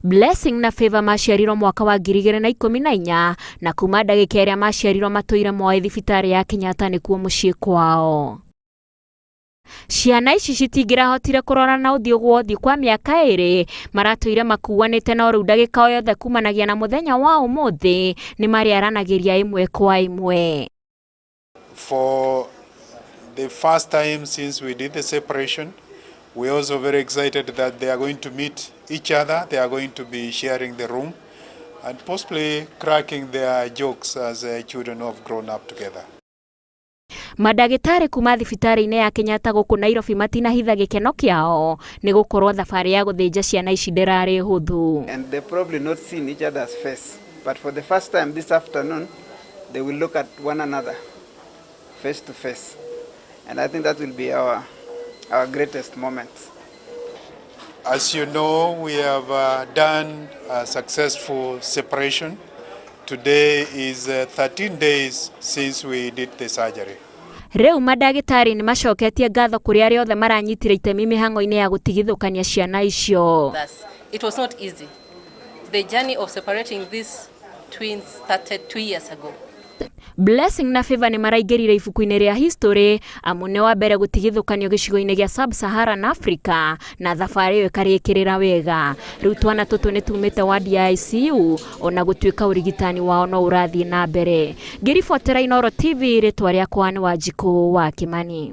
Blessing na Favor maciarirwo mwaka wa 2014 na kuma ndagĩka ĩrĩa maciarirwo matũire moe thibitarĩ ya Kenyatta nĩkuo mũciĩ kwao. Ciana ici citingĩrahotire kũrorana ũthiũ gwa ũthiũ kwa mĩaka ĩrĩ, maratũire makuanĩte no rĩu ndagĩka o yothe kumanagia na mũthenya wa ũmũthĩ nĩ marĩaranagĩria ĩmwe kwa ĩmwe. For the first time since we did the separation, we're also very excited that they are going to meet each other, they are going to be sharing the room and possibly cracking their jokes as children who have grown up together. Mandagĩtarĩ kuma thibitarĩ-inĩ ya Kenyatta gũkũ Nairobi matinahitha gĩkeno kĩao nĩ gũkorwo thabarĩ ya gũthĩnja ciana ici ndĩrarĩ hũthũ. And they've probably not seen each other's face. But for the first time this afternoon, they will look at one another face to face. And I think that will be our greatest moment. As you know, we have done a successful separation. Today is 13 days since we did the surgery. Rĩu mandagĩtarĩ nĩ macoketie ngatho kũrĩ arĩa othe maranyitire itemi mĩhang'o-inĩ ya gũtigithũkania ciana icio. Thus, it was not easy. The journey of separating these twins started 2 years ago. Blessing na Favor nĩ maraingĩrire ibuku-inĩ rĩa history amu nĩ wa mbere gũtigithũkanio gĩcigo-inĩ gĩa Sub-Saharan Africa na thabarĩ ĩyo ĩkarĩkĩrĩra wega. Rĩu twana tũtũ nĩ tumĩte wadi ya ICU ona gũtuĩka ũrigitani wao no ũrathiĩ na mbere. Ngĩribotera Inooro TV, rĩtwa rĩakwa nĩ Wanjikũ wa Kĩmani.